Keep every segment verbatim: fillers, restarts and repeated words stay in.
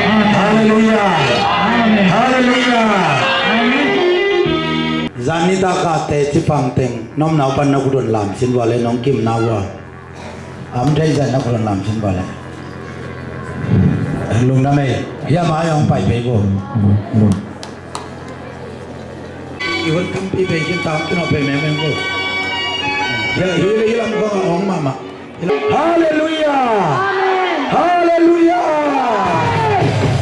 Halleluiah. Halleluiah. Zan nitak a teci pang teng na omna uh pan na kut un lamsin vua le, nong kimna vua. A om thei zan na kut un lamsin vua le. Lungdam ei. Hiam a hong pai pei vua. I hun tampi pei khin ta, kino pei mengmeng vua. Hia, hi le hi lam khong a hong mahmah. Halleluiah. Halleluiah.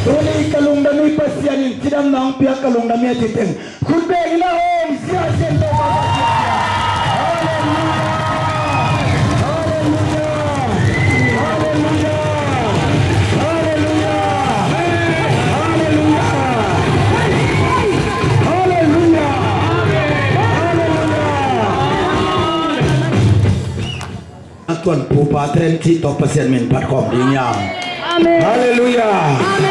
Tuni ka lungdam hi, Pasian in cidamna hong piak, ka lungdam hi a ci teng, khut beng in a hong sia sian to. Halleluiah. Halleluiah. Halleluiah. Halleluiah. Halleluiah. Halleluiah. A tuan pupa ten cih tawh Pasian min phat khawm ding hiam? Amen. Halleluiah. Amen.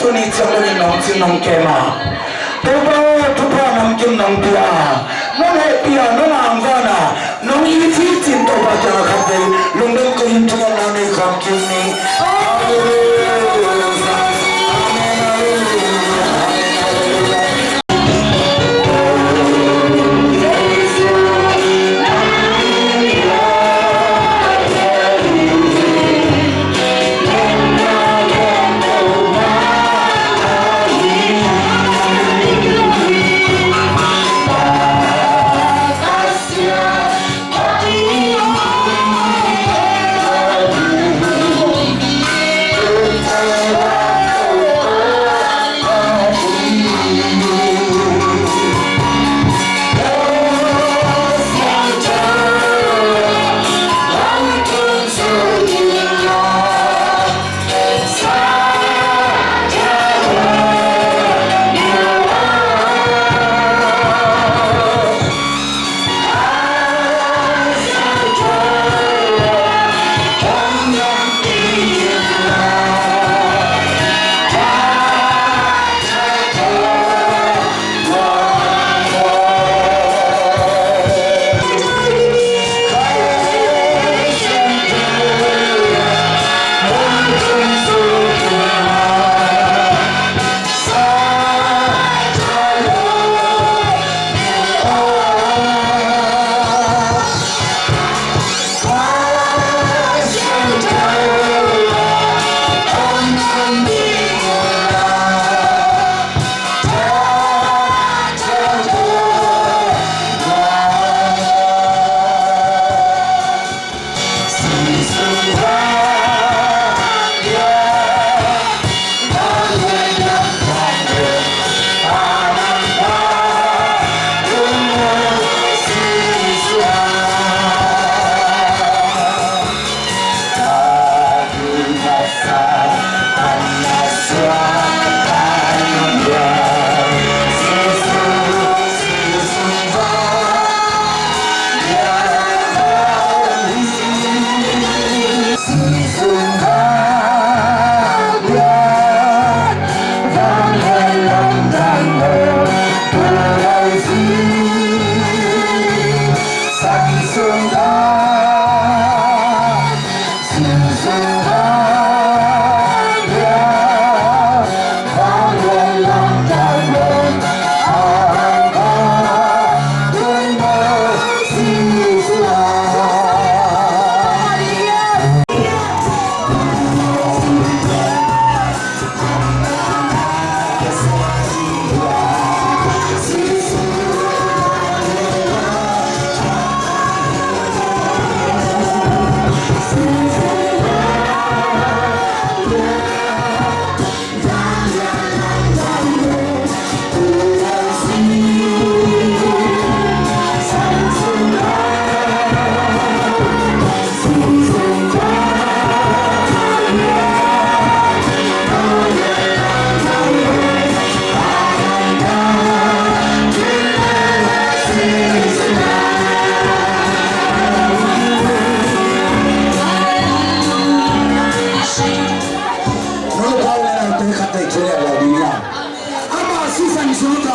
Tuni ciang nong in nong cing nong kem a, Topa thupha nong kim nong pia a, nong hehpih a, nong angvan a, nong it hi cin Topa kiang a khatvei lungdam kong in, thungetna nei khawm kik ni. Halleluia. Amen. Halleluia.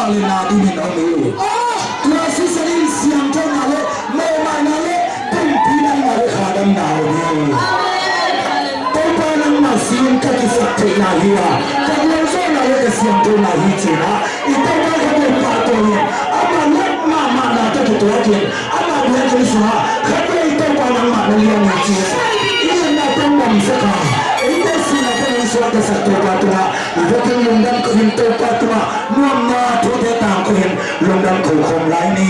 Na dingin om hi. Tua sisan in siangthona le, mawhmaina le, pumpi damna le, kha damna om hi. Topa nangmah sin ka kisap theihna hi a, ka gualzawhna le ka siangthona hi ci-in ah, i Topa ka Topa tawh in, amah lak mahmahna tawh kituak in, amah biakinn sungah khatvei Topa nangmah na lian hi ci-in, i nunna tawh damsak a, eite sihna tawh nang suaktasak Topa tungah, i biakinn lungdam ko in Topa tungah, nuamna thute tangko in lungdam ko khawm lai ni.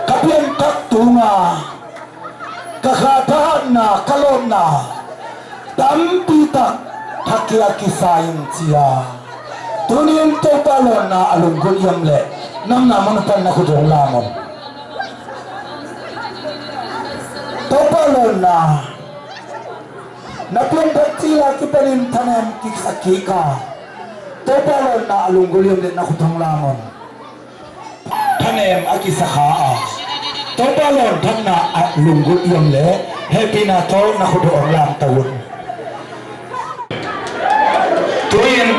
Ka pianthak tunga ka kha thahatna, ka lawpna tampi tak thakia kisa in ci a. Tunin Topa lawnna a lunggulh hiam leh namna mun pan na khut hong lam un. Topa lawnna na pianthak cil a kipanin thanem kisa kik a. Topa lawnna a lunggulh hiam leh na khut hong lam un. Thanem a kisa kha a, Topa lawn thanna a lunggulh hiam leh hehpihna tawh na khut hong lam ta un. Tu-in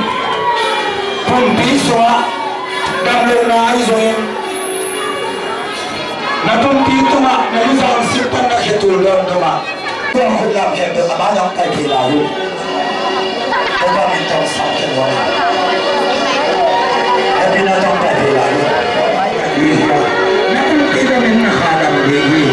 pumpi sungah damlohna ahi zongin na pumpi tungah na luzang sik pan na khe tul lawm tungah tua khut lam khempeuh a mah zong pai thei lai uh. Topa min tawh sang khen uh a. Hehpihna tawh pai thei lai uh. Na pumpi tungah na kha dam ding hi.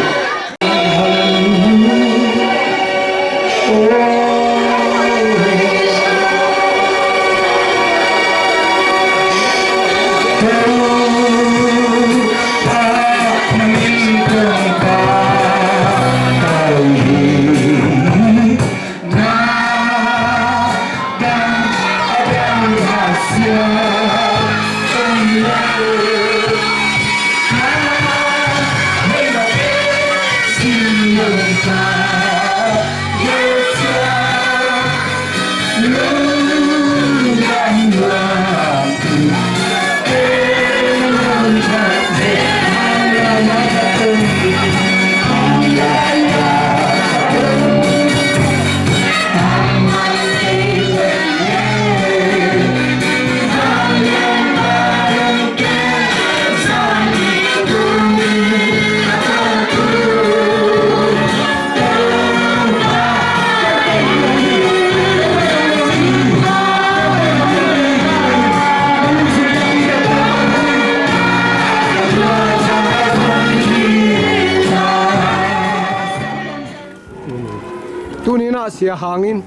Tuni-in ah Sia Hang in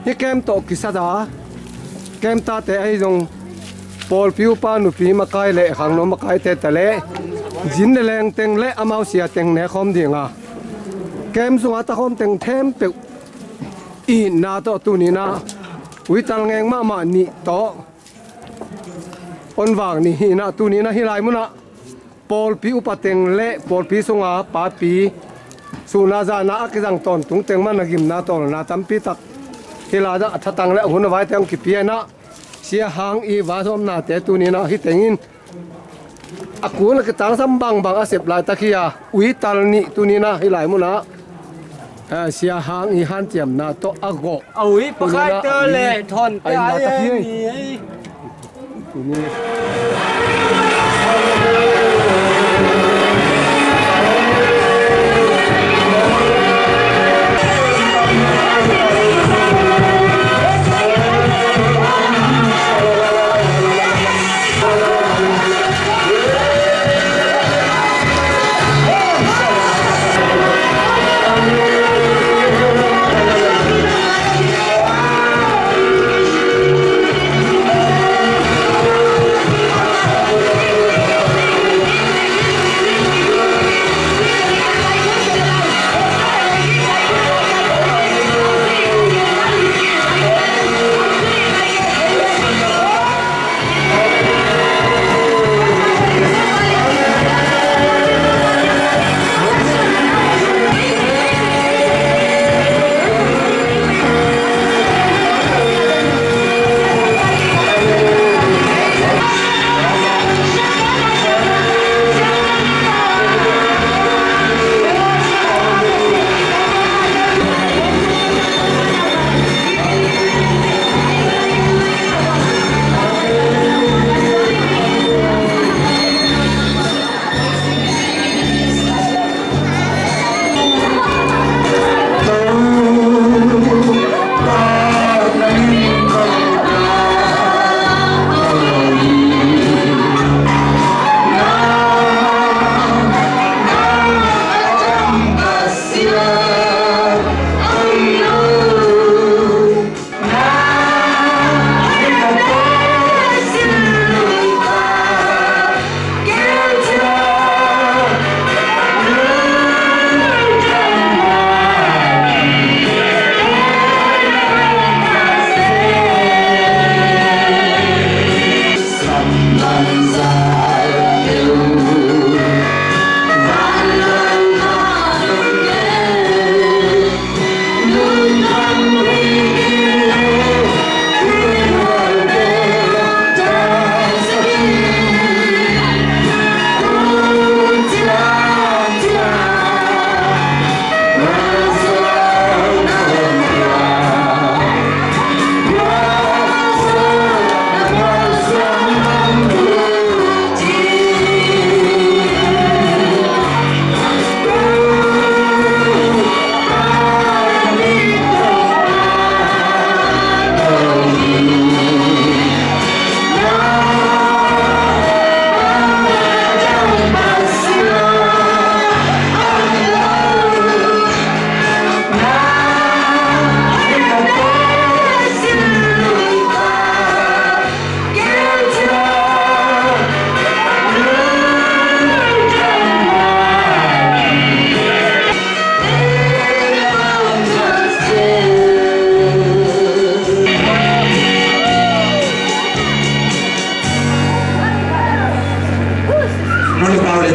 hih camp tawh kisat a, camp tate ahi zong pawlpi upa, nupi makai le khangno makaite ta le zin le leng teng le amau sia teng ne khawm ding a, camp sungah ta khawm teng khempeuh itna tawh tuni-in ah uital ngeng mahmah nih tawh hong vak ni hi-in ah, tuni-in ah hih lai munah pawlpi upa teng le pawlpi sunga papi suhna zahna a kizang tawntung teng mah na gimna tawlna tampi tak hih lai-ah a thatang le a hun a vaite hong kipia-in ah, Sia Hang i va sawmnate tuni-in ah hih tengin a kun a kitangsam bangbang a sep laitak hi a, uital nih tuni-in ah hih lai munah, eh, Sia Hang i hanciamna tawh a gawh. A ui pakaite le thawnte a hi ei.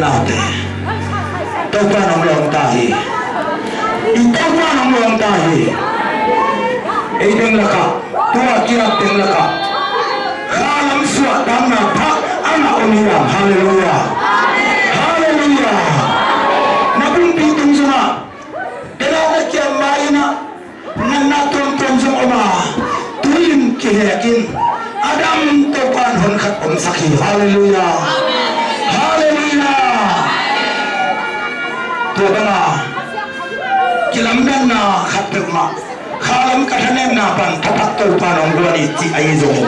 Nate, Topa nong lawng ta hi. I Topa nong lawng ta hi. Ei teng lakah, tua kiak teng lakah, khalam suahtakna thak a ngah om hi hang. Halleluiah. Halleluiah. Na pumpi tung sungah, tena na kiam ma-in ah, natna tuamtuam zong om a, tu-in kihek in, a dam Topa in hon khat omsak hi. Halleluiah. Halleluiah. Tua banga kilamdanna khat peuhmah, khalam ka thanemna pan thapat Topa in hong guan hi cih ahi zongin,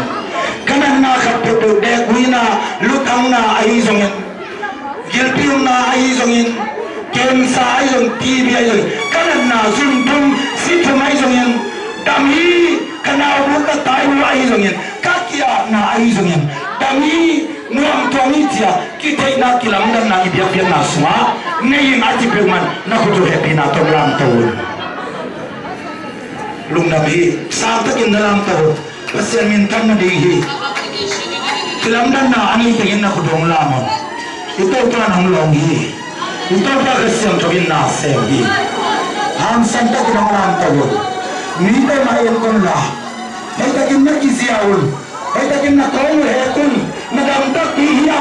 ka natna khat peuhpeuh, dekhuina, lutangna ahi zongin, gilpi omna ahi zongin, cancer ahi zongin, T B ahi zongin, ka natna, zunthum sithum ahi zongin, dam hi, ka naubu ka taibu ahi zongin, ka ki-apna ahi zongin, dam hi, nuamtuam hi ci-a kitheihna, kilamdanna i biakpiakna sungah nei in a ci peuhmah in na khut uh hehpihna tawh lamto un. Lungdam hi. Sangtakin na lamto un. Pasian minthanna ding hi. Kilamdanna a nei tengin na khut uh hong lam un. I Topa in hong lawng hi. I Topa Kha Siangtho in na sem hi. Hamsantakin hong lamto un. Mi peuhmah en kei un la, hoihtakin na kizia un. Hoihtakin na kawng uh hek un. Na dam takpi hi.